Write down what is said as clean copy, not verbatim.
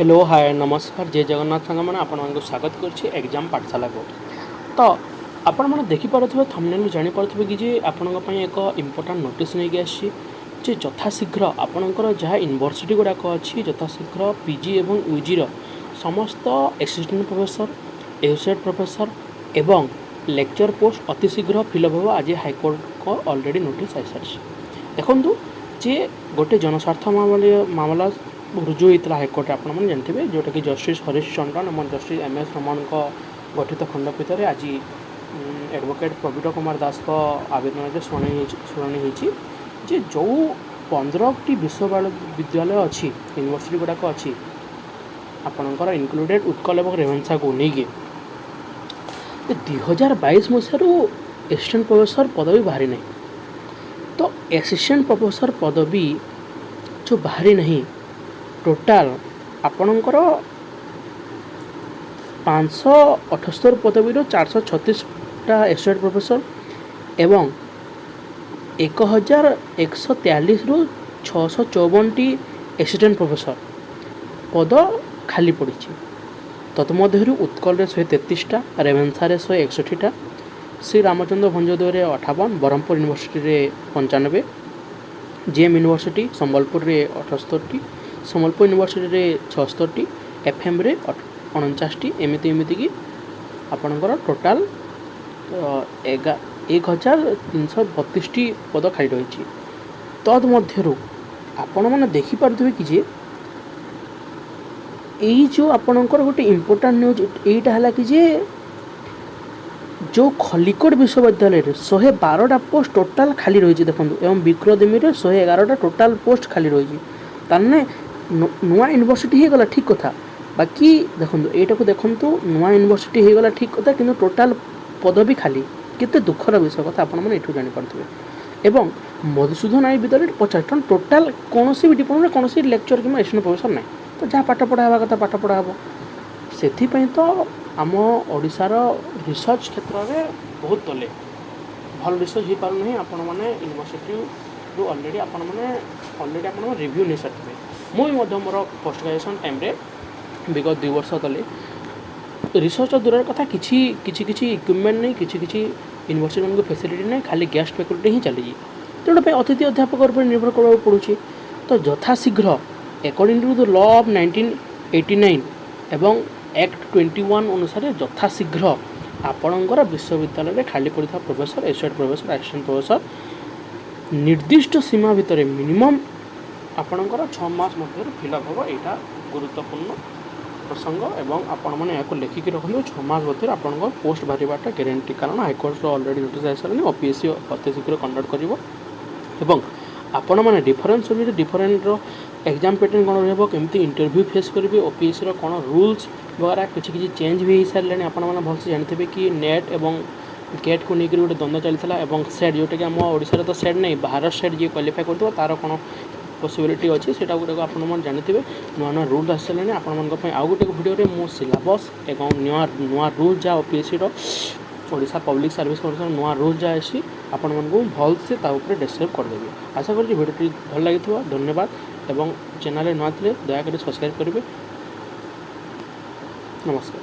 Hello, ହାଏ, ନମସ୍କାର, ଜୟ ଜଗନ୍ନାଥ ସାଙ୍ଗମାନେ। ଆପଣମାନଙ୍କୁ ସ୍ୱାଗତ କରୁଛି ଏକ୍ଜାମ୍ ପାଠଶାଲାକୁ। ତ ଆପଣମାନେ ଦେଖିପାରୁଥିବେ, ଥମ୍ବନେଲ୍ରୁ ଜାଣିପାରୁଥିବେ କି ଯେ ଆପଣଙ୍କ ପାଇଁ ଏକ ଇମ୍ପୋର୍ଟାଣ୍ଟ ନୋଟିସ୍ ନେଇକି ଆସିଛି ଯେ ଯଥାଶୀଘ୍ର ଆପଣଙ୍କର ଯାହା ୟୁନିଭର୍ସିଟି ଗୁଡ଼ାକ ଅଛି, ଯଥାଶୀଘ୍ର ପିଜି ଏବଂ ୟୁଜିର ସମସ୍ତ ଆସିଷ୍ଟାଣ୍ଟ ପ୍ରଫେସର, ଏସୋସିଏଟ୍ ପ୍ରଫେସର ଏବଂ ଲେକ୍ଚର ପୋଷ୍ଟ ଅତି ଶୀଘ୍ର ଫିଲ୍ଅପ୍ ହେବ। ଆଜି ହାଇକୋର୍ଟଙ୍କ ଅଲରେଡ଼ି ନୋଟିସ୍ ଆସିସାରିଛି। ଦେଖନ୍ତୁ ଯେ ଗୋଟେ ଜନସ୍ୱାର୍ଥ ମାମଲା ରୁଜୁ ହୋଇଥିଲା ହାଇକୋର୍ଟରେ, ଆପଣମାନେ ଜାଣିଥିବେ, ଯେଉଁଟାକି ଜଷ୍ଟିସ୍ ହରିଶ ଚନ୍ଦ୍ରନ ଏବଂ ଜଷ୍ଟିସ୍ ଏମ୍ ଏସ୍ ରମଣଙ୍କ ଗଠିତ ଖଣ୍ଡପୀଠରେ ଆଜି ଆଡ଼ଭୋକେଟ୍ ପ୍ରବୀର କୁମାର ଦାସଙ୍କ ଆବେଦନରେ ଶୁଣାଣି ହେଇଛି ଯେ ଯେଉଁ 15ଟି ବିଶ୍ୱବିଦ୍ୟାଳୟ ଅଛି, ୟୁନିଭର୍ସିଟି ଗୁଡ଼ାକ ଅଛି ଆପଣଙ୍କର, ଇନକ୍ଲୁଡ଼େଡ଼ ଉତ୍କଳ ଏବଂ ରେଭେନ୍ସାକୁ ନେଇକି, 2022 ମସିହାରୁ ଆସିଷ୍ଟାଣ୍ଟ ପ୍ରଫେସର ପଦବୀ ବାହାରି ନାହିଁ। ତ ଆସିଷ୍ଟାଣ୍ଟ ପ୍ରଫେସର ପଦବୀ ଯେଉଁ ବାହାରି ନାହିଁ, ଟୋଟାଲ୍ ଆପଣଙ୍କର 578 ପଦବୀରୁ 436ଟା ଆସିଷ୍ଟାଣ୍ଟ ପ୍ରଫେସର ଏବଂ 1143ରୁ 654ଟି ଆସିଷ୍ଟାଣ୍ଟ ପ୍ରଫେସର ପଦ ଖାଲି ପଡ଼ିଛି। ତନ୍ମଧ୍ୟରୁ ଉତ୍କଳରେ 133ଟା, ରେଭେନ୍ସାରେ 161ଟା, ଶ୍ରୀ ରାମଚନ୍ଦ୍ର ଭଞ୍ଜଦେଓରେ 58, ବ୍ରହ୍ମପୁର ୟୁନିଭର୍ସିଟିରେ 95, ଜିଏମ୍ ୟୁନିଭର୍ସିଟି ସମ୍ବଲପୁରରେ 78ଟି, ସମ୍ବଲପୁର ୟୁନିଭର୍ସିଟିରେ 76ଟି, ଏଫ୍ଏମ୍ରେ 49ଟି, ଏମିତିକି ଆପଣଙ୍କର ଟୋଟାଲ୍ 1332ଟି ପଦ ଖାଲି ରହିଛି। ତଦ୍ ମଧ୍ୟରୁ ଆପଣମାନେ ଦେଖିପାରୁଥିବେ କି ଯେ ଏଇ ଯେଉଁ ଆପଣଙ୍କର ଗୋଟେ ଇମ୍ପୋର୍ଟାଣ୍ଟ ନ୍ୟୁଜ୍ ଏଇଟା ହେଲା କି ଯେ ଯେଉଁ ଖଲିକୋଟ ବିଶ୍ୱବିଦ୍ୟାଳୟରେ 112ଟା ପୋଷ୍ଟ ଟୋଟାଲ୍ ଖାଲି ରହିଛି ଦେଖନ୍ତୁ, ଏବଂ ବିକ୍ରମଦେବୀରେ 111ଟା ଟୋଟାଲ୍ ପୋଷ୍ଟ ଖାଲି ରହିଛି। ତାମାନେ ନୂଆ ୟୁନିଭର୍ସିଟି ହେଇଗଲା, ଠିକ୍ କଥା। ବାକି ଦେଖନ୍ତୁ, ଏଇଟାକୁ ଦେଖନ୍ତୁ, ନୂଆ ୟୁନିଭର୍ସିଟି ହେଇଗଲା, ଠିକ୍ କଥା, କିନ୍ତୁ ଟୋଟାଲ୍ ପଦବୀ ଖାଲି। କେତେ ଦୁଃଖର ବିଷୟ କଥା ଆପଣମାନେ ଏଠୁ ଜାଣିପାରୁଥିବେ। ଏବଂ ମଧୁସୂଦନ ନାୟକ ବିଦ୍ୟାଳୟରେ 50 ଟନ ଟୋଟାଲ୍ କୌଣସି ବି ଡିପାର୍ଟମେଣ୍ଟରେ କୌଣସି ଲେକ୍ଚର କିମ୍ବା ଆସିଷ୍ଟାଣ୍ଟ ପ୍ରଫେସର ନାହିଁ। ତ ଯାହା ପାଠ ପଢ଼ା ହେବା କଥା, ପାଠ ପଢ଼ା ହେବ। ସେଥିପାଇଁ ତ ଆମ ଓଡ଼ିଶାର ରିସର୍ଚ୍ଚ କ୍ଷେତ୍ରରେ ବହୁତ ତଲେ, ଭଲ ରିସର୍ଚ୍ଚ ହେଇପାରୁନାହିଁ। ଆପଣମାନେ ୟୁନିଭର୍ସିଟିରୁ ଅଲରେଡ଼ି ଆପଣ ରିଭ୍ୟୁ ନେଇସାରିଥିବେ। ମୁଁ ବି ମଧ୍ୟ ମୋର ପୋଷ୍ଟ ଗ୍ରାଜୁଏସନ୍ ଟାଇମ୍ରେ ବିଗତ 2 ବର୍ଷ ତଳେ ରିସର୍ଚ୍ଚ ଦୂରର କଥା, କିଛି କିଛି କିଛି ଇକ୍ୱିପମେଣ୍ଟ ନାହିଁ, କିଛି କିଛି ୟୁନିଭର୍ସିଟିମାନଙ୍କୁ ଫେସିଲିଟି ନାହିଁ, ଖାଲି ଗେଷ୍ଟ ଫ୍ୟାକଲ୍ଟି ହିଁ ଚାଲିଛି। ତେଣୁ ପାଇଁ ଅତିଥି ଅଧ୍ୟାପକ ଉପରେ ନିର୍ଭର କରିବାକୁ ପଡ଼ୁଛି। ତ ଯଥାଶୀଘ୍ର according to the law of 1989 ଏବଂ ଆକ୍ଟ 21 ଅନୁସାରେ ଯଥାଶୀଘ୍ର ଆପଣଙ୍କର ବିଶ୍ୱବିଦ୍ୟାଳୟରେ ଖାଲି ପଡ଼ିଥିବା professor, associate professor, assistant professor ନିର୍ଦ୍ଦିଷ୍ଟ ସୀମା ଭିତରେ ମିନିମମ୍ ଆପଣଙ୍କର 6 ମାସ ମଧ୍ୟରେ ଫିଲ୍ଅପ୍ ହେବ। ଏଇଟା ଗୁରୁତ୍ୱପୂର୍ଣ୍ଣ ପ୍ରସଙ୍ଗ ଏବଂ ଆପଣମାନେ ଏହାକୁ ଲେଖିକି ରଖନ୍ତୁ। 6 ମାସ ମଧ୍ୟରେ ଆପଣଙ୍କ ପୋଷ୍ଟ ବାହାରିବାଟା ଗ୍ୟାରେଣ୍ଟି, କାରଣ ହାଇକୋର୍ଟର ଅଲରେଡ଼ି ନୋଟିସ୍ ଆସିସାରିଲାଣି। ଓପିଏସ୍ସି ଅତି ଶୀଘ୍ର କଣ୍ଡକ୍ଟ କରିବ ଏବଂ ଆପଣମାନେ ଡିଫରେନ୍ସ ସବଜେକ୍ଟ, ଡିଫରେଣ୍ଟର ଏକ୍ଜାମ୍ ପ୍ୟାଟର୍ନ କ'ଣ ରହିବ, କେମିତି ଇଣ୍ଟରଭ୍ୟୁ ଫେସ୍ କରିବେ, ଓପିଏସ୍ସିର କ'ଣ ରୁଲ୍ସ ବଗେରା କିଛି କିଛି ଚେଞ୍ଜ ବି ହେଇସାରିଲାଣି। ଆପଣମାନେ ଭଲସେ ଜାଣିଥିବେ କି ନେଟ୍ ଏବଂ ଗେଟ୍କୁ ନେଇକରି ଗୋଟେ ଦ୍ୱନ୍ଦ୍ୱ ଚାଲିଥିଲା ଏବଂ ସେଟ୍, ଯେଉଁଟାକି ଆମ ଓଡ଼ିଶାରେ ତ ସେଟ୍ ନାହିଁ, ବାହାର ସେଟ୍ ଯିଏ କ୍ୱାଲିଫାଏ କରୁଥିବ ତା'ର କ'ଣ ପସିବିଲିଟି ଅଛି, ସେଇଟା ଗୁଡ଼ାକ ଆପଣମାନେ ଜାଣିଥିବେ। ନୂଆ ନୂଆ ରୁଲ୍ସ ଆସିସାରିଲାଣି। ଆପଣମାନଙ୍କ ପାଇଁ ଆଉ ଗୋଟେ ଭିଡ଼ିଓରେ ମୁଁ ସିଲାବସ୍ ଏବଂ ନୂଆ ନୂଆ ରୁଲ୍ ଯାହା ଓପିଏସ୍ସିର, ଓଡ଼ିଶା ପବ୍ଲିକ୍ ସର୍ଭିସ୍ କମିଶନ ନୂଆ ରୁଲ୍ ଯାହା ଅଛି, ଆପଣମାନଙ୍କୁ ଭଲସେ ତା ଉପରେ ଡେସ୍କ୍ରାଇବ୍ କରିଦେବି। ଆଶା କରୁଛି ଭିଡ଼ିଓଟି ଭଲ ଲାଗିଥିବ। ଧନ୍ୟବାଦ ଏବଂ ଚ୍ୟାନେଲରେ ନୂଆ ଥିଲେ ଦୟାକରି ସବସ୍କ୍ରାଇବ୍ କରିବେ। ନମସ୍କାର।